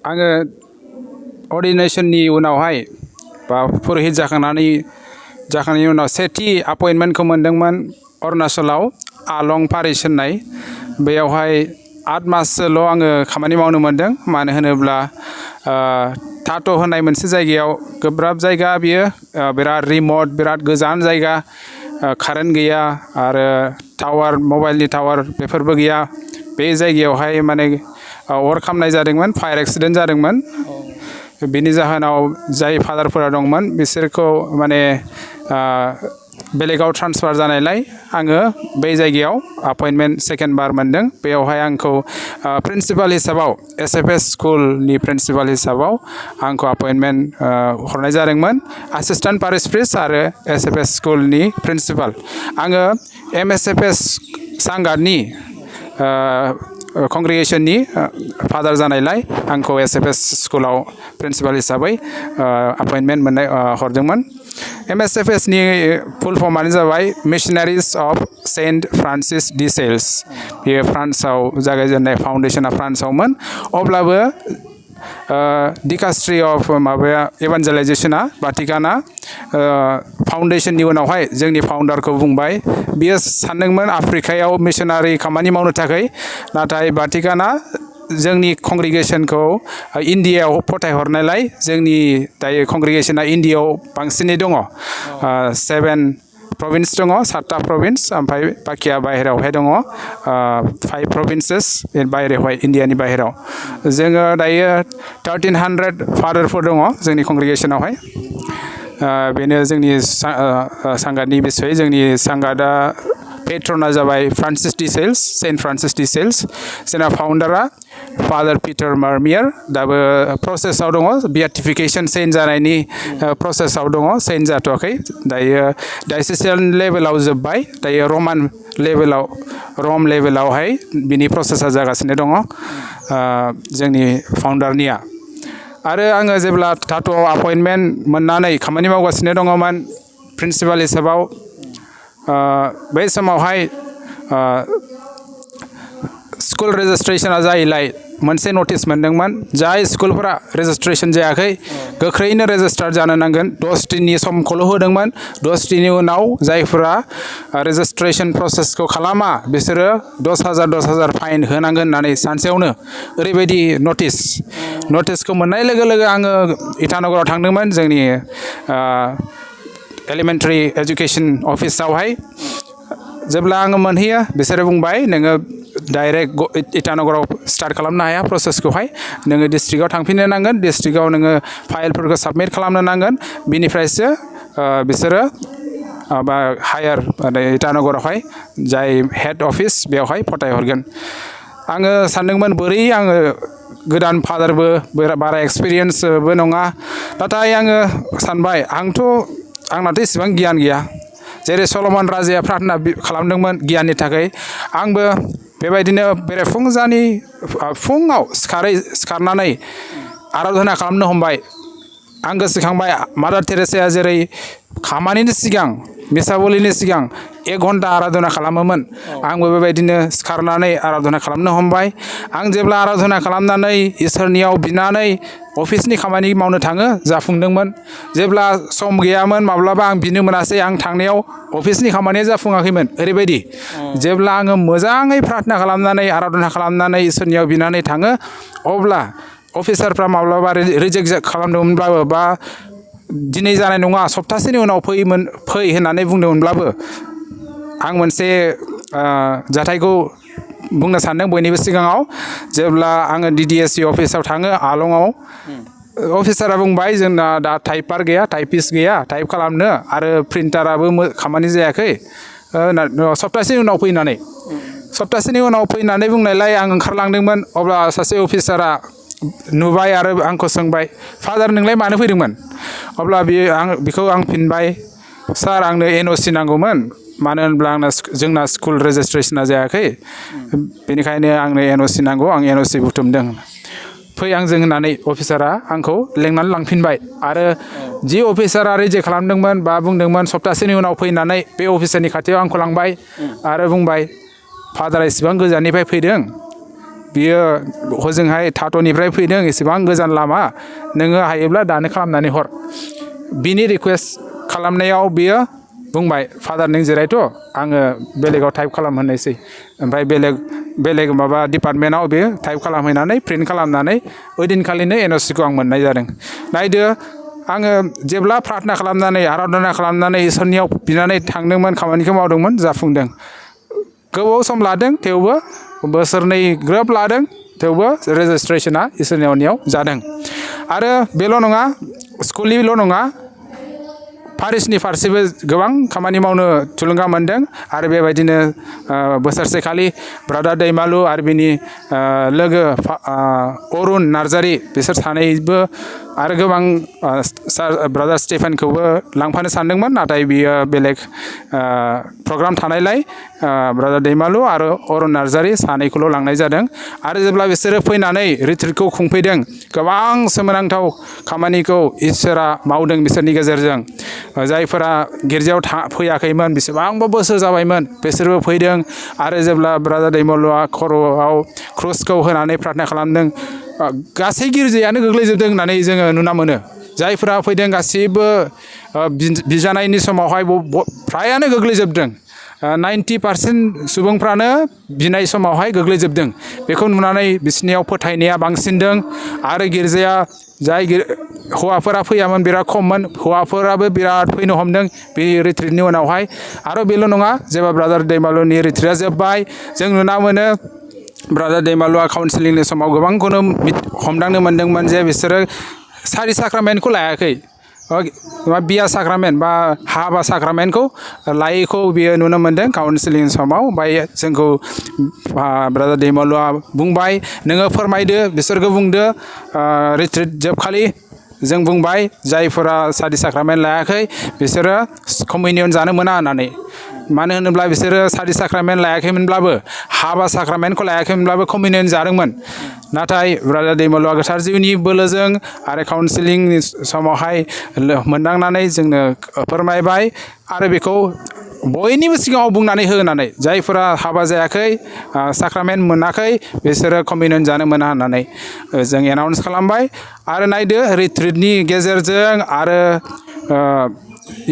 आङो अर्डिनेशननि उनावहाय बा पुरहित जाखांनायनि उनाव सेथि अपइन्टमेन्टखौ मोनदोंमोन अरुणाचलाव आलं पारिस होननाय बेयावहाय 8 माससोल' आङो खामानि मावनो मोनदों मानो होनोब्ला थाट' होननाय मोनसे जायगायाव गोब्राब जायगा बियो बिराद रिमट बिराद गोजान जायगा कारेन्ट गैया आरो टावार मबाइलनि टावार बेफोरबो गैया बे जायगायावहाय माने अर खामनाय जादोंमोन फायार एक्सिडेन्ट जादोंमोन बेनि जाहोनाव जाय फादारफोरा दंमोन बिसोरखौ माने बेलेगाव ट्रान्सफार जानायलाय आङो बै जायगायाव अपइन्टमेन्ट सेकेन्ड बार मोनदों बेयावहाय आंखौ प्रिन्सिपाल हिसाबाव SFS स्कुलनि प्रिन्सिपाल हिसाबाव आंखौ अपइन्टमेन्ट हरनाय जादोंमोन एसिस्टेन्ट पारिश प्रिस्ट आरो SFS स्कुलनि प्रिन्सिपाल आङो MSFS सांगादनि कंग्रिगेशननि फादार जानायलाय आंखौ SFS स्कुलाव प्रिन्सिपाल हिसाबै अपइन्टमेन्ट हरदोंमोन MSFS नि फुल फर्मानो जाबाय missionaries of Saint Francis de Sales बेयो फ्रान्सआव जागायजेननाय फाउन्डेसना फ्रान्सआवमोन अब्लाबो डिकास्ट्रि अफ माबाया इभान्जेलाइजेसना भाटिकाना फाउन्डेसननि उनावहाय जोंनि फाउन्डारखौ बुंबाय बियो सानदोंमोन आफ्रिकायाव मिशनारि खामानि मावनो थाखाय नाथाय भाटिकाना जोंनि कंग्रिगेशनखौ इन्डियायाव फथायहरनायलाय जोंनि दायो कंग्रिगेशना इन्डियायाव बांसिनै दङ 7 प्रभिन्स दङ 7टा प्रभिन्स ओमफ्राय बाखिया बाहेरायावहाय दङ 5 प्रभिन्सेस बाहेरायावहाय इन्डियानि बाहेरायाव जोङो दायो 1300 फादारफोर दङ जोंनि कंग्रिगेशनावहाय बेनो जोंनि सांगादनि बिसय जोंनि सांगादा पेट्रना जाबाय Francis de Sales Saint Francis de Sales जोंना फाउन्डारा फादार पिटार मार्मियार दाबो प्रसेसआव दङ बियाटिफिकेसन सेन्ट जानायनि प्रसेसआव दङ सेन्ट जाथ'वाखै दायो डायसिसियन लेभेलाव जोब्बाय दायो रम लेभेलावहाय बिनि प्रसेसा जागासिनो दङ जोंनि फाउन्डारनिया आरो आङो जेब्ला थाट'आव अपइन्टमेन्ट मोननानै खामानि मावगासिनो दङमोन प्रिन्सिपाल हिसाबाव बै समावहाय स्कुल रेजिस्ट्रेसना जायैलाय मोनसे नटिस मोनदोंमोन जाय स्कुलफोरा रेजिस्ट्रेसन जायाखै गोख्रैनो रेजिस्टार जानो नांगोन 10 दिननि समखौल' होदोंमोन 10 दिननि उनाव जायफोरा रेजिस्ट्रेसन प्रसेसखौ खालामा बिसोरो 10,000 फाइन होनांगोन होननानै सानसेयावनो ओरैबायदि नटिसखौ मोननाय लोगो लोगो आङो इटानगराव थांदोंमोन जोंनि एलिमेन्टारि एजुकेसन अफिसावहाय जेब्ला आङो मोनहैयो बिसोरो बुंबाय नोङो डाइरेक्ट इटानगराव स्टार्ट खालामनो हाया प्रसेसखौहाय नोङो डिस्ट्रिक्टआव थांफिननो नांगोन डिस्ट्रिक्टआव नोङो फाइलफोरखौ साबमिट खालामनो नांगोन बिनिफ्रायसो बिसोरो हायार इटानगरावहाय जाय हेड अफिस बेवहाय फथायहरगोन आङो सानदोंमोन बोरै आङो गोदान फादारबो बारा एक्सपिरियेन्सबो नङा नाथाय आङो सानबाय आंनाथ' इसेबां गियान गैया जेरै सलमन राजाया प्रार्थना खालामदोंमोन गियाननि थाखाय आंबो बेबायदिनो बेरेफुंजानि फुङाव सिखारनानै आराधना खालामनो हमबाय आं गोसोखांबाय मादार टेरेसाया जेरै खामानिनि सिगां मिसाबलिनि सिगां 1 घन्टा आराधना खालामोमोन आंबो बेबायदिनो सिखारनानै आराधना खालामनो हमबाय आं जेब्ला आराधना खालामनानै इसोरनियाव बिनानै अफिसनि खामानि मावनो थाङो जाफुंदोंमोन जेब्ला सम गैयामोन माब्लाबा आं बिनो मोनासै आं थांनायाव अफिसनि खामानिया जाफुङाखैमोन ओरैबायदि जेब्ला आङो मोजाङै प्रार्थना खालामनानै आराधना खालामनानै इसोरनियाव बिनानै थाङो अब्ला अफिसारफ्रा माब्लाबा रिजेक्ट खालामदोंमोनब्लाबो बा दिनै जानाय नङा सप्तासेनि उनाव फै होननानै बुंदोंमोनब्लाबो आं मोनसे जाथायखौ बुंनो सानदों बयनिबो सिगाङाव जेब्ला आङो DDSC अफिसाव थाङो आलंआव अफिसारा बुंबाय जोंना दा टाइपार गैया टाइपिस्ट गैया टाइप खालामनो आरो प्रिन्टाराबो खामानि जायाखै सप्तासेनि उनाव फैनानै बुंनायलाय आं ओंखारलांदोंमोन अब्ला सासे अफिसारा नुबाय आरो आंखौ सोंबाय फादार नोंलाय मानो फैदोंमोन अब्ला बिखौ आं फिनबाय सार आंनो NOC नांगौमोन मानो होनब्ला जोंना स्कुल रेजिस्ट्रेसना जायाखै बेनिखायनो आंनो NOC नांगौ आं NOC बुथुमदों फै आंजों होननानै अफिसारा आंखौ लेंनानै लांफिनबाय आरो जि अफिसारा रिजेक्ट खालामदोंमोन बा बुंदोंमोन सप्तासेनि उनाव फैनानै बे अफिसारनि खाथियाव आंखौ लांबाय आरो बुंबाय फादारा इसेबां गोजाननिफ्राय फैदों बियो हजोंहाय थाट'निफ्राय फैदों एसेबां गोजान लामा नोङो हायोब्ला दानो खालामनानै हर बिनि रिकुवेस्ट खालामनायाव बियो बुंबाय फादार नों जिरायथ' आङो बेलेगाव टाइप खालामहोनोसै ओमफ्राय बेलेग माबा डिपार्टमेन्टआव बेयो टाइप खालामहैनानै प्रिन्ट खालामनानै ओइदिनखालिनो एनअसिखौ आं मोननाय जादों नायदो आङो जेब्ला प्रार्थना खालामनानै आराधना खालामनानै इसोरनियाव बिनानै थांदोंमोन खामानिखौ मावदोंमोन जाफुंदों गोबाव सम लादों थेवबो बोसोरनै ग्रोब लादों थेवबो रेजिस्ट्रेसना इसोरनि अननायाव जादों आरो बेल' नङा स्कुलनिल' नङा पारिसनि फारसेबो गोबां खामानि मावनो थुलुंगा मोनदों आरो बेबायदिनो बोसोरसेखालि ब्रादार दैमालु आरो बिनि लोगो अरुण नार्जारि बिसोर सानैबो आरो गोबां ब्रादार स्टेफेनखौबो लांफानो सानदोंमोन नाथाय बियो बेलेग प्रग्राम थानायलाय ब्रादार दैमालु आरो अरुण नार्जारि सानैखौल' लांनाय जादों आरो जेब्ला बिसोरो फैनानै रिट्रिटखौ खुंफैदों गोबां सोमोनांथाव खामानिखौ इसोरा मावदों बिसोरनि गेजेरजों जायफोरा गिर्जायाव फैयाखैमोन बेसेबांबा बोसोर जाबायमोन बिसोरबो फैदों आरो जेब्ला ब्रादार दैमालुआ खर'आव क्रुसखौ होनानै प्रार्थना खालामदों गासै गिर्जायानो गोग्लैजोबदों होननानै जोङो नुना मोनो जायफोरा फैदों गासैबो बिजानायनि समावहाय फ्रायानो गोग्लैजोबदों 90% सुबुंफ्रानो बिनाय समावहाय गोग्लैजोबदों बेखौ नुनानै बिसोरनियाव फोथायनाया बांसिनदों आरो गिर्जाया जाय हौवाफोरा फैयामोन बिराद खममोन हौवाफोराबो बिराद फैनो हमदों बे रिट्रिटनि उनावहाय आरो बेल' नङा जेब्ला ब्रादार दैमालुनि रिट्रिटआ जोब्बाय जों नुना मोनो ब्रादार दैमालुआ काउन्सिलिंनि समाव गोबांखौनो हमदांनो मोनदोंमोन जे बिसोरो सारि साक्रामेन्टखौ लायाखै बिया साक्रामेन्ट बा हाबा साक्रामेन्टखौ लायैखौ बियो नुनो मोनदों काउन्सिलिं समाव ओमफ्राय जोंखौ ब्रादार दैमालुआ बुंबाय नोङो फोरमायदो बिसोरखौ बुंदो रिट्रिट जोबखालि जों बुंबाय जायफोरा सारि साक्रामेन्ट लायाखै बिसोरो कमिउनियन जानो मोना होननानै मानो होनोब्ला बिसोरो सारि साक्रामेन्ट लायाखैमोनब्लाबो हाबा साक्रामेन्टखौ लायाखैमोनब्लाबो कमिउनियन जादोंमोन नाथाय ब्रादार दैमालुआ गोथार जिउनि बोलोजों आरो काउन्सिलिंनि समावहाय मोनदांनानै जोंनो फोरमायबाय आरो बेखौ बयनिबो सिगाङाव बुंनानै होनानै जायफोरा हाबा जायाखै साक्रामेन्ट मोनाखै बिसोरो कमिउनियन जानो मोना होननानै जों एनाउन्स खालामबाय आरो नायदो रिट्रिटनि गेजेरजों आरो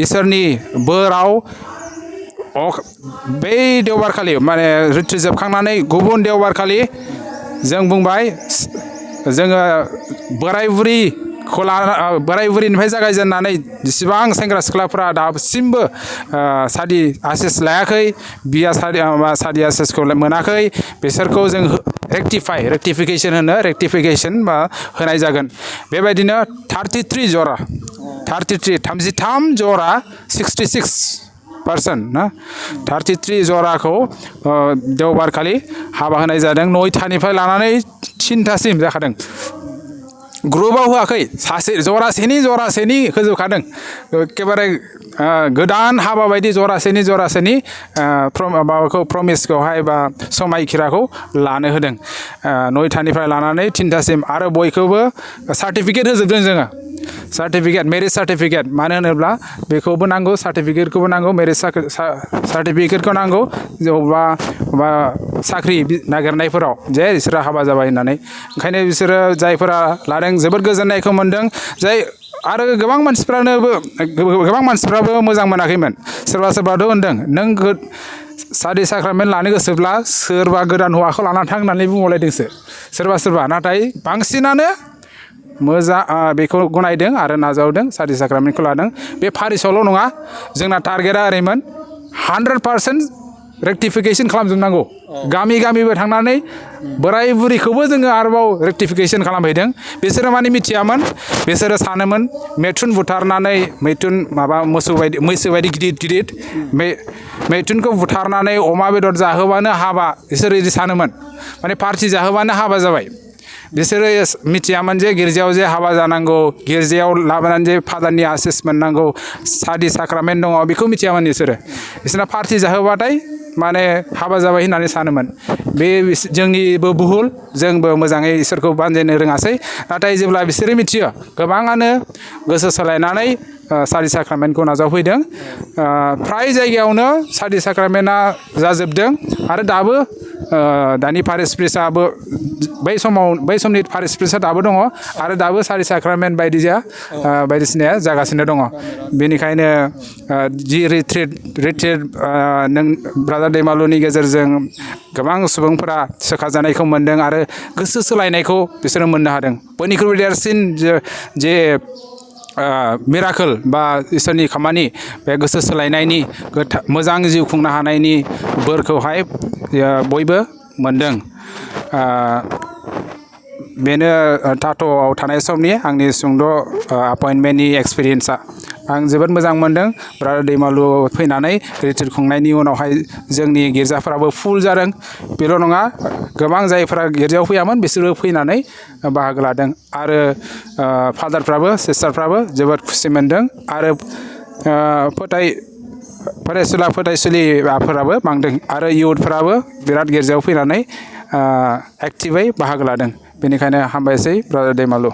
इसोरनि बोराव बै देवबारखालि माने रिट्रिट जोबखांनानै गुबुन देवबारखालि जों बुंबाय जोङो बोराय बुरिनिफ्राय जागायजेननानै जेसेबां सेंग्रा सिख्लाफ्रा दासिमबो सादि आसिस लायाखै बिया सादि आसिसखौ मोनाखै बिसोरखौ जों रेक्टिफिकेसन होनो रेक्टिफिकेसन बा होनाय जागोन बेबायदिनो 33 जरा 66% ना 33 जराखौ देवबारखालि हाबा होनाय जादों 9थानिफ्राय लानानै 3थासिम जाखादों ग्रुपाव होआखै जरासेनि होजोबखादों एखेबारे गोदान हाबा बायदि जरासेनि माबाखौ प्रमिसखौहाय बा समायखिराखौ लानो होदों 9थानिफ्राय लानानै 3थासिम आरो बयखौबो सार्टिफिकेट होजोबदों जोङो मेरिज सार्टिफिकेट मानो होनोब्ला बेखौबो नांगौ सार्टिफिकेटखौबो नांगौ मेरिज सार्टिफिकेटखौ नांगौ बा साख्रि नागिरनायफोराव जे बिसोरो हाबा जाबाय होननानै ओंखायनो बिसोरो जायफोरा लादों जोबोद गोजोननायखौ मोनदों आरो गोबां मानसिफ्राबो मोजां मोनाखैमोन सोरबाथ' होनदों नों सादि साक्रामेन्ट लानो गोसोब्ला सोरबा गोदान हौवाखौ लानानै थां होननानै बुंहरलायदोंसो सोरबा नाथाय बांसिनानो मोजां बेखौ गनायदों आरो नाजावदों सादि साक्रामेन्टखौ लादों बे पारिसावल' नङा जोंना टारगेटआ ओरैमोन 100% रेक्टिफिकेसन खालामजोबनांगौ गामिबो थांनानै बोराय बुरिखौबो जोङो आरोबाव रेक्टिफिकेसन खालामहैदों बिसोरो माने मिथियामोन बिसोरो सानोमोन मैथुन बुथारनानै मैसो बायदि गिदिर मैथुनखौ बुथारनानै अमा बेदर जाहोबानो हाबा बिसोरो बिदि सानोमोन माने पार्टि जाहोबानो हाबा जाबाय बिसोरो मिथियामोन जे गिर्जायाव जे हाबा जानांगौ गिर्जायाव लाबोनानै जे फादारनि आसिस मोननांगौ सादि साक्रामेन्ट दङ बेखौ मिथियामोन बिसोरना पार्टि जाहोबाथाय माने हाबा जाबाय होननानै सानोमोन बे जोंनिबो भुल जोंबो मोजाङै इसोरखौ बानजायनो रोङासै नाथाय जेब्ला बिसोरो मिथियो गोबाङानो गोसो सोलायनानै सारि साक्रामेन्टखौ नाजावफैदों फ्राय जायगायावनो सारि साक्रामेन्टआ जाजोबदों आरो दाबो दानि पारिश प्रिसाबो बै समनि पारिश प्रिसा दाबो दङ आरो दाबो सारि साक्रामेन्ट बायदिसिनाया जागासिनो दङ बेनिखायनो जि रिट्रिट नों ब्रादार दैमालुनि गेजेरजों गोबां सुबुंफोरा सोखाजानायखौ मोन्दों आरो गोसो सोलायनायखौ बिसोरो मोननो हादों बयनिख्रुइबो देरसिन जे मिराकोल बा इसोरनि खामानि बे गोसो सोलायनायनि मोजां जिउ खुंनो हानायनि बोरखौहाय बयबो मोनदों बेनो टाट'आव थानाय समनि आंनि सुंद' अपइन्टमेन्टनि एक्सपिरियेन्सा आं जोबोद मोजां मोनदों ब्रादार दैमालु फैनानै रिट्रिट खुंनायनि उनावहाय जोंनि गिर्जाफोराबो फुल जादों बेल' नङा गोबां जायफोरा गिर्जायाव फैयामोन बिसोरो फैनानै बाहागो लादों आरो फादारफ्राबो सिस्टारफ्राबो जोबोद खुसि मोनदों आरो फोथायसुलिफोराबो बांदों आरो इयुथफोराबो बिराद गिर्जायाव फैनानै एक्टिभै बाहागो लादों बेनिखायनो हामबायसै ब्रादार दैमालु